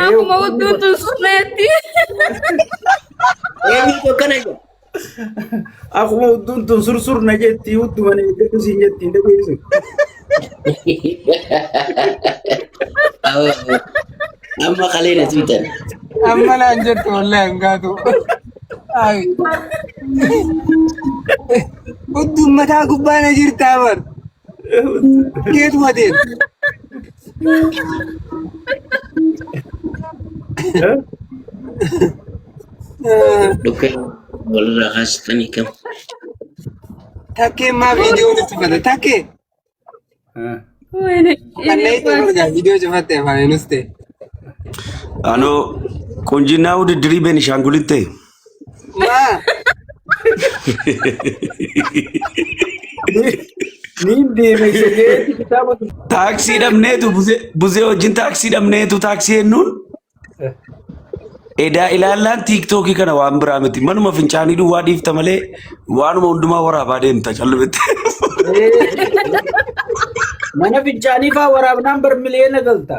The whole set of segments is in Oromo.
Akkuma hudduu tun surreetti. Eenyutu akkana jedha? Akkuma hudduun tun sursur na jetti hudduma na eeggadhu siin jetti hin dhageessu. Amma kalee na tuutan. Amma naan jettu wallahi hin gaatu. Ay. Hudduun mataa gubbaa na jirtaa bar. Keetuma deem. Dhukkee walirraa kaasitanii kam. Takkee maa viidiyoo nutti cufate? Takkee. Wayne. Kanneen itti margaa viidiyoo cufatte afaan nus ta'e. Anoo qunjinnaa wudiddirii Beenishaangulitti ta'e. Maa. Niin deeme isa jeeti kitaaba Taaksii dhabneetu buzee wajjin taaksii dhabneetu taaksii hennuun edaa ilaallaan tiiktookii kana waan biraa miti. Manuma fincaanii duwwaa dhiifta malee waanuma hundumaa waraabaa deemta callumitti. Mana fincaanii faa waraabnaan bar miliyoona galta.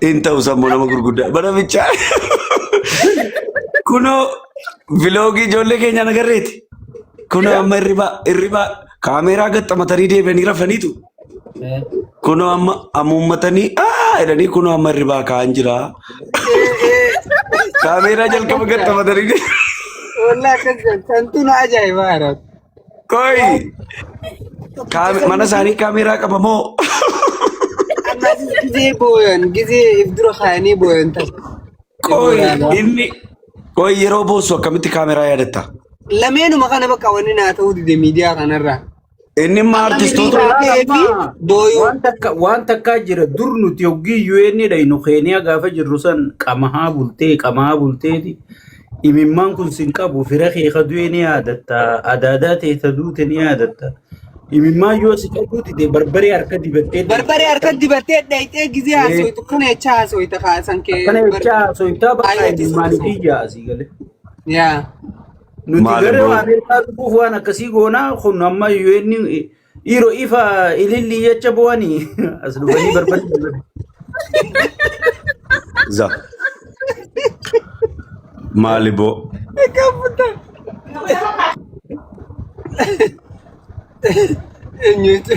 Hin ta'u sammuu nama gurguddaa. Mana fincaanii. Kunoo viloogii ijoollee keenyaan agarreeti. Kunoo amma hirribaa hirribaa kaameeraa gaxxamatanii deebi'anii rafaniitu. Kunoo amma amuummatanii aa jedhanii kunoo amma hirribaa ka'an jira. Kaameeraa jalqaba gaxxamatanii Wallahi akkas jedhan santu na ajaa'ibaa jira. Qoyi mana isaanii kaameeraa qaba moo? Ammas gizee booyan gizee if dura kaayanii booyan ta'a. Qoyi inni qoyi yeroo boossu akkamitti kaameeraa yaadatta? Lameenuma kana bakka wanni naa ta'uu dide miidiyaa kanarraa. Inni immoo artistoota Ta'ee fi booyuu. Waan takka waan takkaa jira dur nuti hoggii UN dhaynu Keeniyaa gaafa jirru san qamahaa bultee qamahaa bulteeti imimmaan kun sin qabu fira kee ka du'e ni yaadatta adaadaa ta'e ta duute ni yaadatta imimmaan yoo si qabuu dide barbaree harka dibattee Barbaree harka dibattee dhayxee gizee haasoytu kana jechaa haasoyta kaasan kee. akkana jechaa haasoytaa bakka Ayyaati imimmaan kiyya asii galee. Yaa. Nuti Maali garuu bro? Ameerikaa dhufuuf waan akkasii goonaa kun amma UN dhiiroo ifa ilillii jecha bu'anii as dhufanii barbaadu. Za. Maali boo? Eenyutu?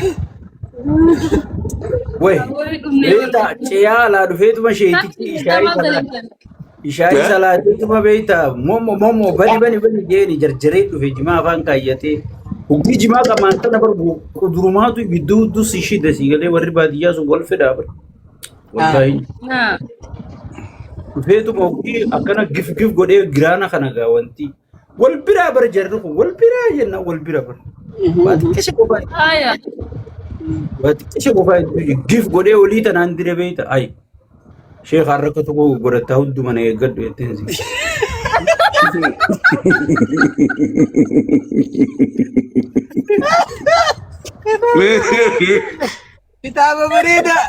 Wayi Warri dhumnee beektaa ce'aa alaa dhufeetuma sheetichi ishaayii salaa ishaayii salaateetuma beektaa momo momo bani bani bani jeeni jarjaree dhufe jimaa afaan kaayyatee huggii jimaa qamaan tana barbu qudurumaatu gidduu hudduu si shida si galee warri baadiyyaa sun wal fedhaa bara. Wallaahi dhufeetuma huggii akkana gif gif godhee giraana kana gaa wanti. Wal biraa bara jarri kun wal biraa jenna wal bira bara. Waa xiqqishe qofaa Haya. waa xiqqishe qofaa gif godhee olii tanaan dire beeyta ayi. Sheekh har'a akka tokko godhataa hunduma na eeggadhu jetteen si. Kitaaba bareedaa.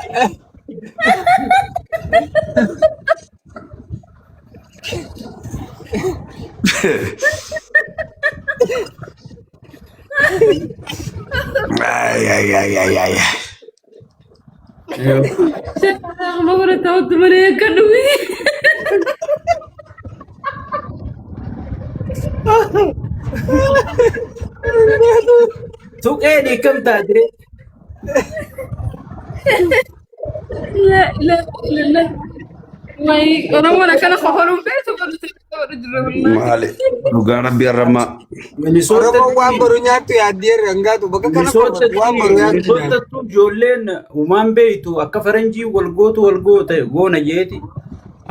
Ay, ay, ay, ay, ay. Akkuma godhataa hunduma na eeggadhu. Tuqee dhiikkam taatee. La ilaha illallah. Wayi Oromoon akkana kofaluun beektu godhute godhu jirra wallahi. Maali? Dhugaa rabbi har'ammaa. Oromoon waan boru nyaattu yaaddee irra hin gaatu. Bakka kana qofa waan boru nyaattu nyaatti. Minisootattu ijoolleen uumaan beektu akka faranjii wal gootu wal goote goona jeeti.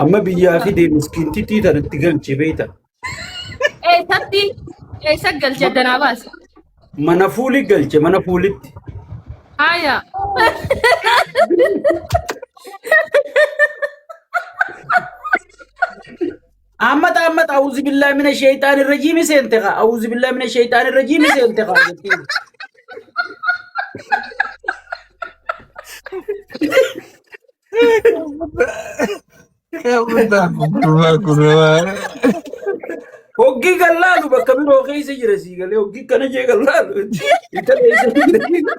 Amma biyyaa fide miskiintittii tanatti galche beekta. Eessatti eessa galche addanaa baase? Mana fuuli galche mana fuulitti. Haya. Ammata ammata auzu billahi mina shaytaan irrajiimi seente kaa auzu billahi mina shaytaan irrajiimi seente kaa jettiin. Hoggii kan laalu bakka biroo keessa jira sii galee hoggii kana jee kan laalu intala eessa jira.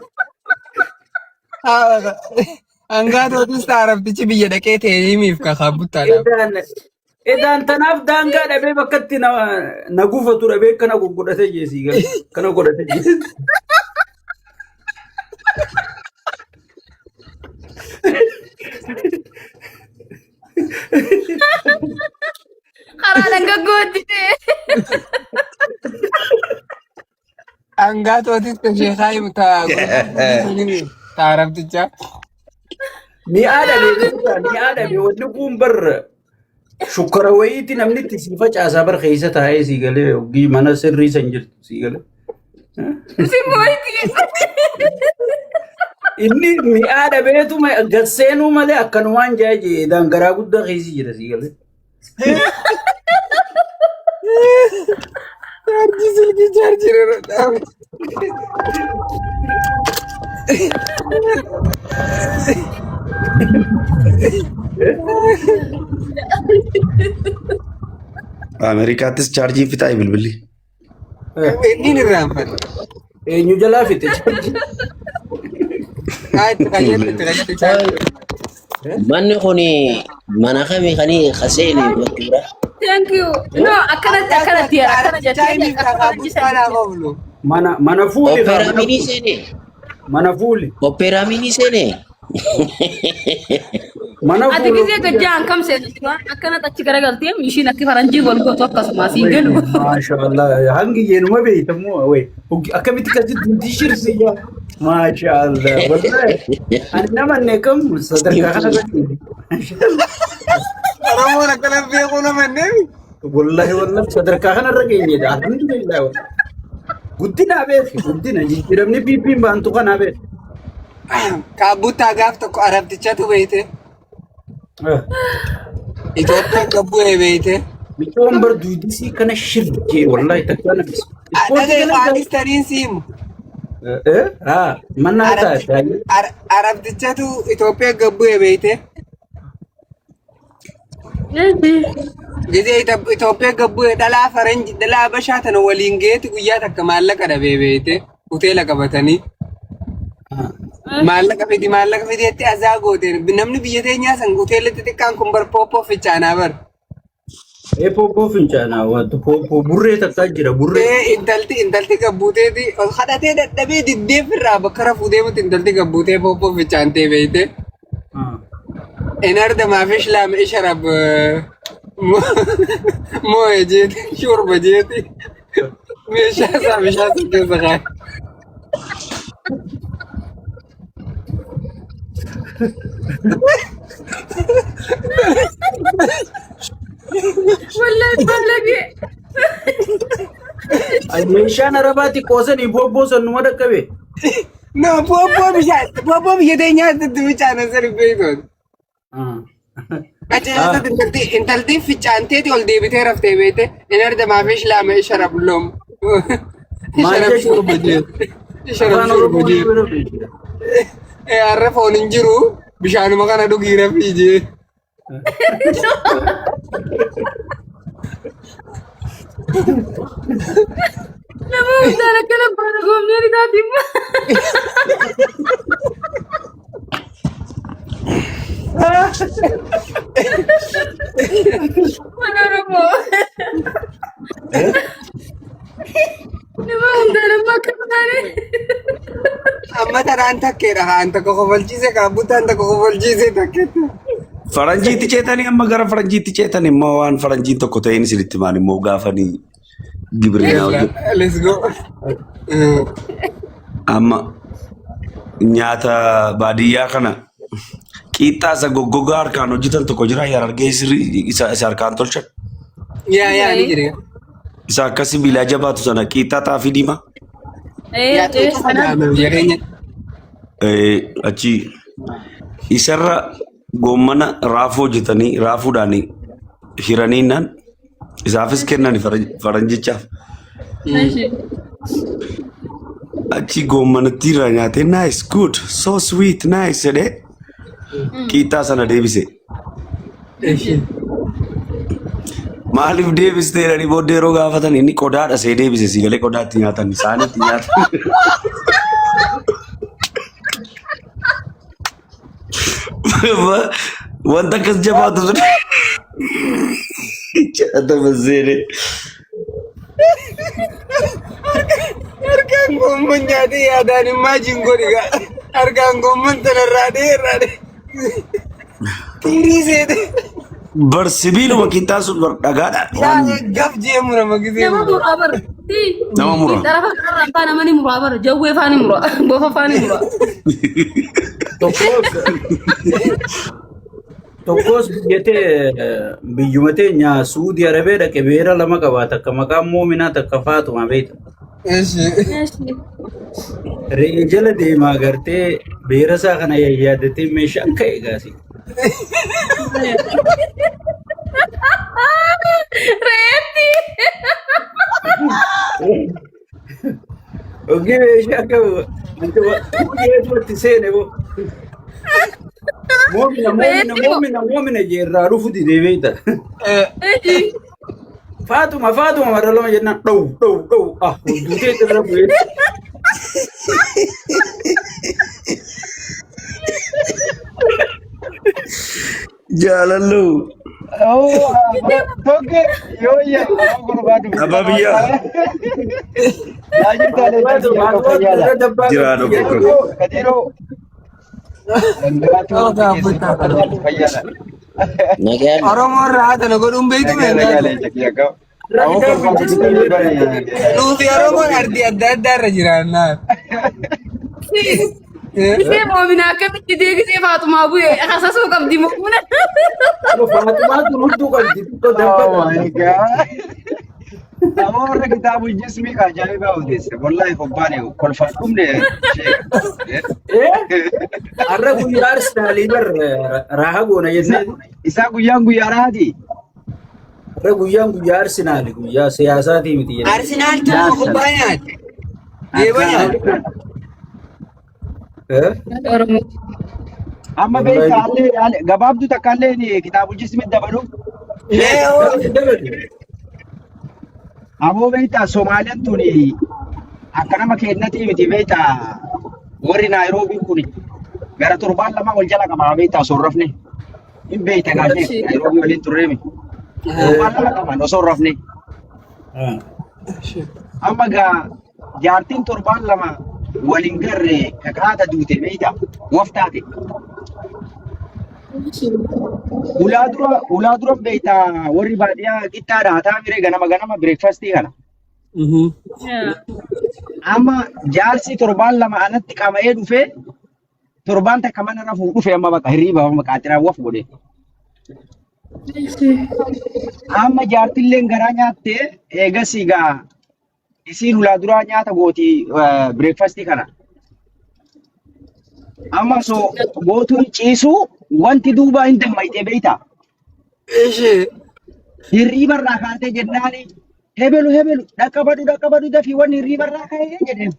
Hangaatootis taarabtichi biyya dhaqee ta'ee himiif kakaa buttaadhaaf. Edaan edaan tanaaf daangaa dhabee bakka itti na na gufatu dhabee akkana goggodhatee jeesii gala. Akkana godhatee jeesi. Karaa dargaggootti ta'e. Hangaatootis ta sheekaa himu ta taarabticha. Mi'aa dhabee beektaa mi'aa dhabee wanni kun bar shukkara wayiiti namni itti sii facaasaa bar keessa taa'ee sii galee hoggii mana sirrii san jirtu sii galee. Simooyti. Inni mi'aa dhabeetu gad seenuu malee akkanumaan jaa jee dangaraa guddaa keessa jira sii galee. Chaarjii silkii chaarjii irra dhaabe. Ameerikaattis chaarjii fixaa bilbilli. Inni hin irraanfatu. Eenyu jalaa fixe? Haa itti qajeelchu itti qajeelchu chaarjii. Manni kun mana kamii kanii kaseeni bakki biraa. Thank you. No, akkanatti akkanatti yaada akkana Chaarjii jettee himiif akka kakaa faranjii sana buttaadhaaf jettee. oolu. Mana mana fuuli kaa Operaa mana minii fuuli. seene. Mana fuuli. Operaa minii seene. Mana Ati fuulu. gisee gajjaan kam seetu akkanatti achi garagaltee ishiin akki faranjii wal gootu akkasuma siin galu. Maashaallah hangi jeenuma beektamu wayi akkamitti akkasitti hundi shirsi yaa maashaallah wallahi ani nama inni kam sadarkaa kana irratti Oromoon akkana beekuu nama hin wallahi wallahi sadarkaa kana irra geenyedha alhamdulillah wallahi guddina beeki guddina jijjiiramni piippiin baantu kanaa beeki. Kaabbuttaa gaaf tokko arabtichatu beeyte. Itoophiyaan gabbu'ee beeyte. Micoon bar duudisii kana shirjee wallahi takkaa nafis. Ispoortii Dhagaye kana anis tariin siimu. eh ah mannaa taate. Arabtichatu Itoophiyaa gabbu'ee beeyte. Gizee Itoophiyaa gabbu'ee dhalaa faranji dhalaa habashaa tana waliin geeti guyyaa takka maallaqa dhabee beeyte. Hoteela qabatanii. Maallaqa fidi maallaqa fidi jettee azaa goote namni biyya teenyaa san hoteelli xixiqqaan kun bar pooppoo fincaanaa bar. Ee pooppoo fincaanaa wanti pooppoo burree takkaa jira burree. Ee intalti intalti gabbuuteeti ol kadhatee dadhabee diddee firraa bakka rafuu deemutti intalti gabbuutee pooppoo fincaantee beeyte. Inarda maafish laam isharab moo'e jeeti shurba jeeti meeshaa isaa meeshaa isaa keessa kaa'e. Wallahi balagee. Meeshaan arabaa xiqqoo sanii pooppoo san numa dhaqqabe. No, pooppoo bishaan pooppoo biyya teenyaatti bishaan asirra beektoon. Achi intalti intalti fincaanteeti ol deebitee raftee beekte inarda maafish laama isharab loom. Maal Isharab jechuudha? shurba jeeti. Isharab Afaan shurba Oromoo jeeti. ni bira Har'a foon hin jiru bishaanuma kana dhugii rafii jee. Nama hundaan akkana baana goomnee ni taati immoo. Mana Oromoo. Nama hundaan amma akkana taane. Amma taraan takkeedha haan tokko kofalchiise kaabbutaan tokko kofalchiise takkeetti. Faranjiitti ceetanii amma gara faranjiitti ceetan immoo waan faranjiin tokko ta'een isinitti maan immoo gaafanii gibirinaa hojjetu. Let's go. Amma nyaata baadiyyaa kana qiixxaa isa goggogaa harkaan hojjetan tokko jira yaa argee isa isa harkaan tolchan. Yaa yaa ni jira. Isa akka sibiilaa jabaatu sana qiixxaa xaafii diimaa. Yaa xuuxuu fadaame biyya keenya. Achi isarra goommana raafuu hojjetanii raafuudhaan hiraniinnaan isaafis kennan faranjichaaf. Achi goommanatti irraa nyaatee nice good so sweet nice jedhee qiixxaa sana deebise. Maaliif deebiste jedhanii booddee yeroo gaafatan inni qodaadha see deebise si galee qodaatti nyaatan isaanitti nyaatan. Wanta akkas jabaatu sun. Jaatama seene. Harkaan goomman nyaatee yaadaan imaajiin godhi gaa. Harkaan goomman tanarraa dheerraa dhee. Tiirii seete. Bar sibiiluma qixxaa sun bar dhagaadha. Waan Gaf jee murama gisee Nama mura. muraa bara. Nama mura. Xarafa kanarraa afaan nama ni muraa bara. Jawwee faan ni mura. Bofa faan ni mura. Tokkos tokkos biyya tee biyyuma teenya Suudi Arabee dhaqe beera lama qaba takka maqaan Moominaa takka Faatuma beekta. Eshi. Eshi. Re'ee jala deemaa gartee beera isaa kana yaaddatee meeshaan ka'e gaasi. Reetti. Ogii meeshaa qabu wanti itti seene boo. Moomina moomina moomina moomina jeerraa dhufu didee beekta. Eshi. Faatuma Faatuma marra lama jennaan dhow dhow dhow ah duutee irra bu'ee. Jaalallu. Tokko yoo yaa gurbaa dubbisa. Abbaa biyyaa. Yaa jirta Faatuma Faatuma irra dabbaa Jiraa qabdi tokko. jedhu. Kadiroo. Fayyaadha. Nagaan Oromoo irraa haata na godhuun beektu beektaa? Nuufi Oromoon ardii adda addaa irra jiraannaa. Gisee moomina akkamitti deebisee Faatumaa bu'e hasasuu qabdi moomina. Faatumaatu hunduu qabdi xiqqoo Oh my dabbata. God. Amma warra kitaaba jismii ka ajaa'ibaa odeesse. Wallahi qobbaane kolfaan dhumne sheeka. Har'a guyyaa Arsenaalii bar raaha goona jennee Isaa guyyaan guyyaa rahaati. har'a guyyaan guyyaa Arsenaali guyyaa siyaasaatii miti jennee. Arsenaal tumma kubbaa nyaate. Geeba nyaate. Eh? Oromoo. Amma beektaa allee gabaabduu takka allee kitaaba jismii dabalu. Mee hoo. Dabali. Aboo beektaa Somaaliyaan tuni akka nama kennatii miti beektaa warri Naayiroobii kun gara torbaan lama wal jala qabaa beektaa osoo hin rafne. Hin beekta gaashee Naayiroobii waliin turreemi. Torbaan lama qaban osoo hin rafne. Amma gaa jaartiin torbaan lama waliin garre kakaata duute beektaa waf taate. Ulaa dura beektaa warri baadiyyaa qixxaadha hataa miree ganama ganama bireekfastii kana. Amma jaarsi torbaan lama anatti qama'ee dhufee torbaan takka mana rafuu dhufe amma baqa hirriiba amma qaaxiraa waf godhe. Amma jaartilleen garaa nyaattee eegas egaa isiin ulaa duraa nyaata gooti bireekfastii kana. Amma osoo gootuun ciisuu wanti duubaa hin dammayxee beektaa? Ishee. Hirriiba irraa kaatee jennaani hebelu hebelu dhaqqabadhu dhaqqabadhu dafii wanni hirriiba irraa ka'ee jedheen.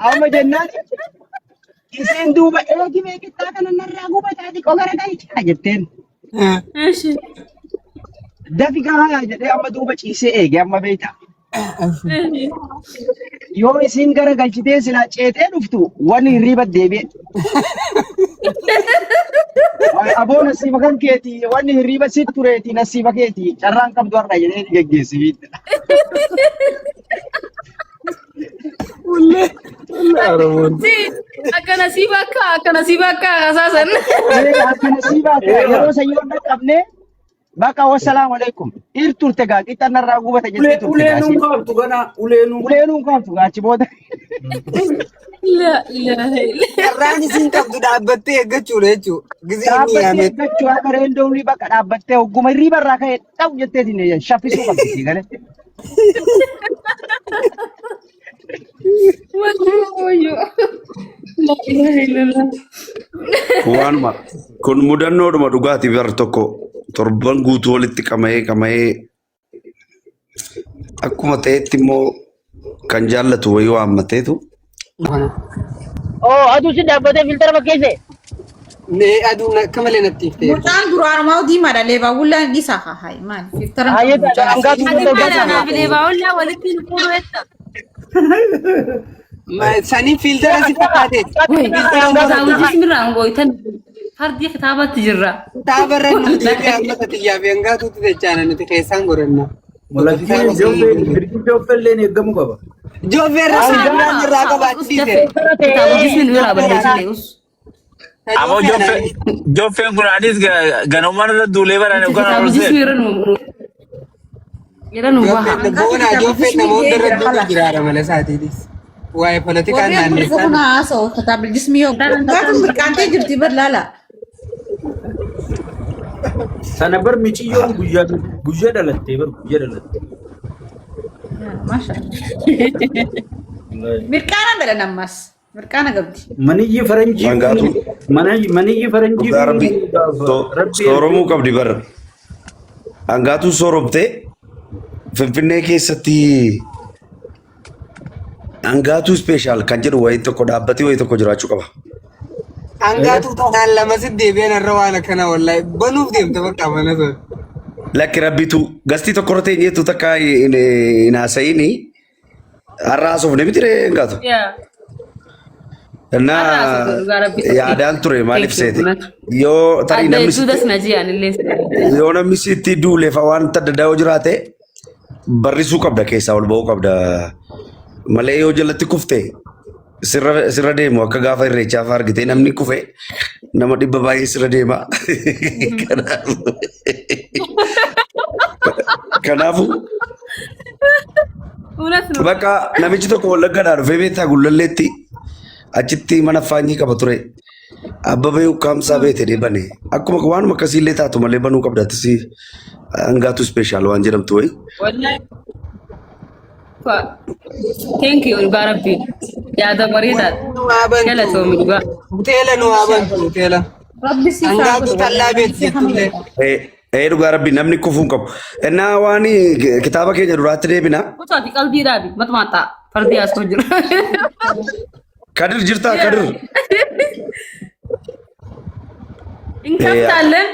Amma jennaan isheen duuba eegi beekittaa kana narraa gubataa xiqqoo gara galchaa jetteen. Eshi. Dafi gahaa jedhee amma duuba ciisee eege amma beektaa. Yoo isiin gara galchitee silaa ceetee dhuftu wanni hirriiba deebi'e. Aboo nasiiba kan keeti wanni hirriiba sit tureeti nasiiba keeti carraan qabdu har'a jedhee ni geggeessi. Si akkana si bakka akkana si bakka kasaasan. Akka nasiibaa ta'e yeroo san yoo dhaqqabne bakka wassalaamu alaikum. Ir turte gaa qixxa narraa gubata jettee turte Ulee gaa nuun isiin. kaaftu kana ulee nuun. Ulee nuun kaaftu gaa achi booda. La ilaha illa. Carraan isiin qabdu dhaabbattee eeggachuudha jechuudha. Gizee inni Dhaabbattee yaamee. eeggachuu akka reendoomlii bakka dhaabbattee hogguma hirriiba irraa ka'e dha'u jetteetiin shaffisuu qabdi sii galee. Wayyo. La ilaha illallah. Waanuma kun mudannoodhuma dhugaati bar tokko torban guutuu walitti qama'ee qama'ee akkuma ta'etti immoo kan jaallatu wayii waammateetu Oo aduu si dhaabbatee filtara fakkeesse. Mee aduun akka malee natti iftee. Mucaan duraanumaa diimaadha leebaa bullaan dhiisaa haa hayi maal filtara hin Hayyee qabu mucaan. hangaatu Ati fuula maal gata. anaaf leebaa ollaa walitti hin fuudhu jetta. Saniin fiiltara si fakkaate. Way, Fiiltara kitaaba fakkaate. jismirraa gooytan fardii kitaabatti jirra. Kitaaba irra nu deebi'ee amma tiyyaa fi hangaatuutti jechaana nuti keessaan godhanna. Malakkiin Jooffee birrii Jooffeelleen eeggamuu qaba. Jooffee irra suuraan irraa qabaachise. Kitaaba jismin irraa balleessite us. Ammoo joffeen kun anis ganamumaan irra duulee baraan yookaan Kitaaba ol jismi seenu. irra nu irra nu baha. Boona Jooffeen namoota irra duulee jiraara mala isaatiinis. Waa'ee poolitikaa Warri kun naannessaa. kun haasa'u kitaaba jismii yoo gaafa mirqaantee jirti bar laala. Sana bar miciyyoon guyyaa guyyaa dhalattee bar guyyaa dhalattee. Maashaallah. Mirqaana dhalan ammas. Mirqaana qabdi. Maniyyi faranjii Hangaatu. Maniyyi faranjii Dhugaa rabbi rabbi sooromuu qabdi bara. Hangaatuun sooromtee Finfinnee keessatti hangaatuu ispeeshaal kan jedhu wayii tokko dhaabbatee wayii tokko jiraachuu qaba. Hangaatuu tanaan lama si deebi'an irra waan akkana wallaahi banuuf deemta bakka mana sun. Lakki rabbitu gastii tokko irra teenyeetu takka hin haasa'ini har'a haasofne miti ree hangaatu. Yaa. Innaa Har'a haasofne dhugaa rabbi tokko. yaadaan ture maaliif Thank you, seete Bunatu. yoo tarii Adda namni hedduu sitti das na jiyaan illee. yoo namni sitti duuleef waan adda addaa yoo jiraate barrisuu qabda keessaa ol ba'uu qabda malee yoo jalatti kufte sirra sirra deemu akka gaafa irreechaa fa'aa argite namni kufe nama dhibba baay'ee sirra deema. Kanaafuu Unas nu. bakka namichi tokko wallaggaadhaa dhufee beektaa gullalleetti achitti mana faanyii qaba ture. Abbabee ukkaamsaa beete dee bane. Akkuma waanuma akkasiillee taatu malee banuu qabda atis hangaatu ispeeshaal waan jedhamtu wayi. Wallahi. Thank you dhugaa rabbi. Yaada bareedaadha. Nu haa bantu. Galatoomi dhugaa. Hoteela nu haa bantu hoteela. Rabbi siif haa Hangaatuu godhu. tallaa beekti jettullee. Ee dhugaa rabbi namni kufuu hin qabu. Innaa waan kitaaba keenya duraatti deebina. Kutaati qalbii dhaabi maxmaxaa fardii asoo jira. Kadir jirtaa Kadir? Hin kaftaalleen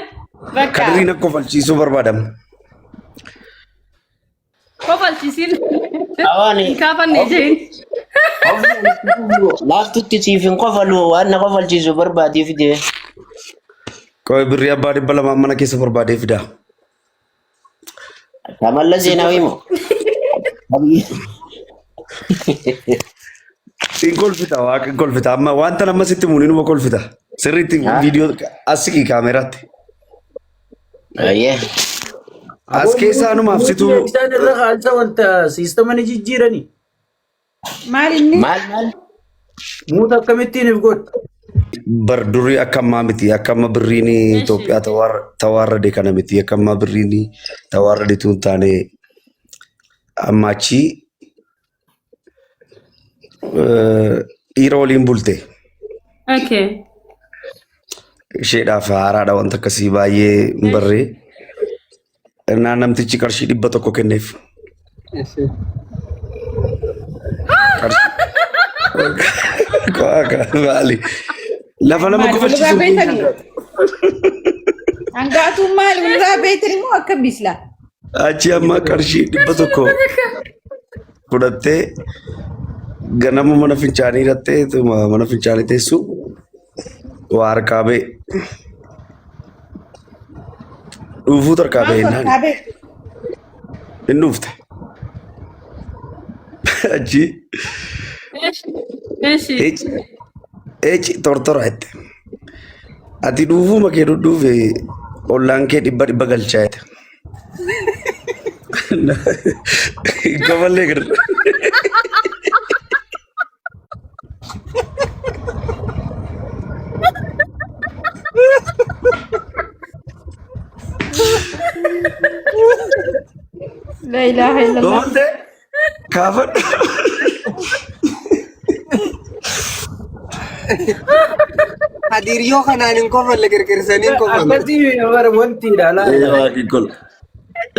bakka Kadiriin akka kofalchiisuu barbaadama. kofalchiisiin Awaani hin kaafanne jeen. Laaftutti siif hin kofalu waan na kofalchiisu barbaadee fide. Qoy birrii abbaa 200 mana keessa barbaadee fidaa. Kamalla Zeenaawii moo? Hin kolfita waaqa hin kolfita amma wanta nama sitti muun inuma kolfita. Sirriitti viidiyoo as siqi kaameraatti. Ayyee. As keessaa anumaaf situ Isaan irra haalsa wanta siistama ni jijjiirani. Maal inni? Maal maal? Muuta akkamittiin if godhu? Bar durii akka ammaa miti akka amma birriin Itoophiyaa tawaarrade kana miti akka ammaa birriin tawaarrade tun taane amma achi dhiira waliin bulte Okay. isheedhaaf haaraadha wanta akkasii baay'ee hin barree. Innaan namtichi qarshii 100 kenneef. Maali? Lafa nama Maali walirraa kofalchiisu. beektanii? Hangaatuun maali walirraa beektanii moo akkam bislaa? Achi amma qarshii 100 fudhattee ganama mana fincaanii hidhattee mana fincaanii teessu waa harkaa ba'e. Dhuufuu tarkaa ba'e Maal jennaan harkaa ba'e? hin dhuufte. Achi Eshi. eci eci tortora jette. Ati dhuufuma kee dhudhuufe ollaan kee dhibba dhibba galchaa jette. Gaballee gad. La ilaha illallah. Gaballee kaafadhu. Hadiir yoo kanaan hin kofalle kirkirsanii hin kofalle. Akkasii bara wanti ilaalaa. Ee waaqni kol.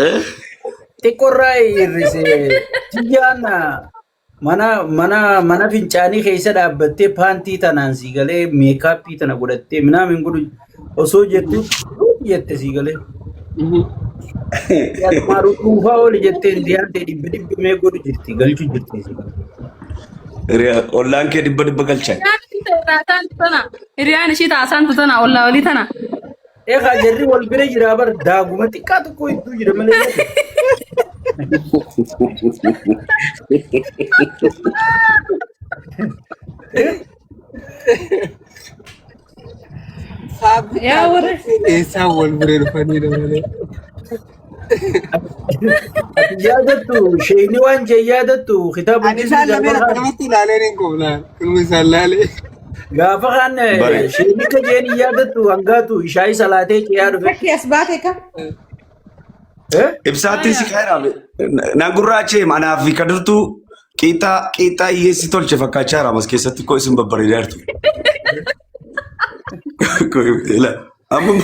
Eh? Xiqqoorraa hir'ise. Tiyyaan mana mana mana fincaanii keessa dhaabbattee paantii tanaan sii galee meekaappii tana godhattee minaamin godhu osoo jettu jette sii galee. Atumaa dhuunfaa oli jettee hindiyaan ta'e dhibbi dhibbi mee godhu jirti galchu jirti sii galee. Ollaan kee dhibba dhibba galchan. Hiriyaan ishii taasaan tana ollaa olii tana. Egaa jarri wal bira jira bar daaguma xiqqaa tokko hedduu jira malee. Yaa warra Eessaan wal bira dhufanii malee. Ati yaadattu sheeyni waan jee yaadattu kitaaba Ani isaan lameen akkanumatti ilaalee hin qobnaan. Kunuma isaan laalee. Gaafa kaan Bare. sheeyni ka jeen yaadattu hangaatu ishaayii salaatee ce'aa dhufe. Bakki as baate kam? Eh? Ibsaatti si kaa'eera. Na gurraachee manaa fi kadurtuu qiixaa qiixaa hiyyeessi tolche fakkaachaa jira amas keessatti koo isin babbareedaa jirtu. Ila amma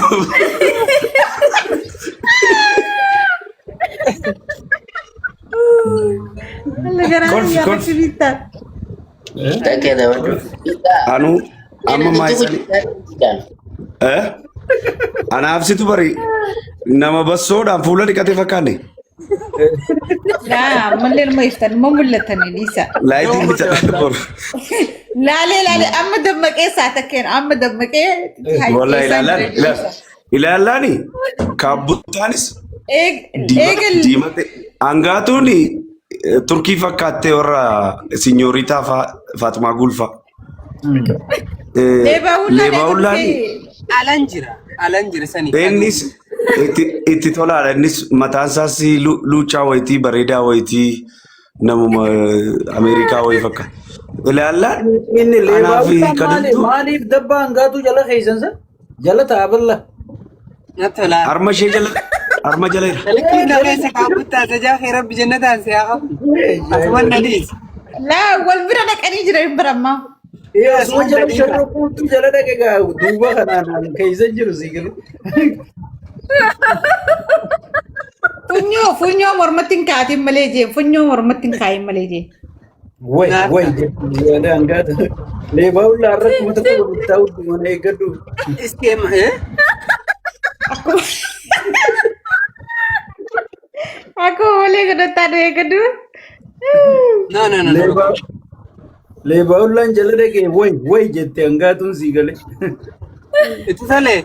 Alla garaa Kolfi, yaa kolfi. bakki bittaa. Takkee taphachu. Anuu amma maayisanii. Eh? Anaaf situ bari nama bassoodhaan fuula dhiqatee fakkaanne. Laa ammallee numa iftan numa mul'atanii dhiisa. Laayitiin bita boru. Laalee laalee amma dammaqee isaa takkeen amma dammaqee Wallahi ilaalaan ilaalaani kaabbutaanis Eegal diimate hangaatuun turkii fakkaattee warra sinyooritaa Faatimaa Gulfaa. Leebaa hullaan Leebaa hullaan Alan jira. Alan jira sani. innis itti tolaadha. Innis mataan isaas luuccaa wayitii bareedaa wayitii namuma Ameerikaa wayii fakkaata. Ilaallaan Inni leebaa anaa fi hullaan maali? kadhattu Maaliif dabbaa hangaatu jala keessan san? Jala ta'a balla. Natti tolaa. harma ishee jala harma jala jira. Likkii dhabeessa kaabuttaa sajaa kee rabbi jannataan si haa qabu. Asuman na dhiisi. Laa wal bira dhaqanii jiran hin barammaa. Ee asuma jala sharroo quutu jala dhaqe gaa duuba kanaan keessa jiru si galu. Funyoo funyoo mormatti hin kaatin malee jee funyoo mormatti hin kaayin malee jee. Way way yaada hangaatu. Leebaa hullaa irratti kuma tokko gurgurtaa hudduu mana eeggadhu. Iskeema eh? Akkuma akkuma malee godhataa eeggadhu. No no no no. Leebaa leebaa hullaan jala dhaqe way way jette hangaatuun si gale. Itti tolee.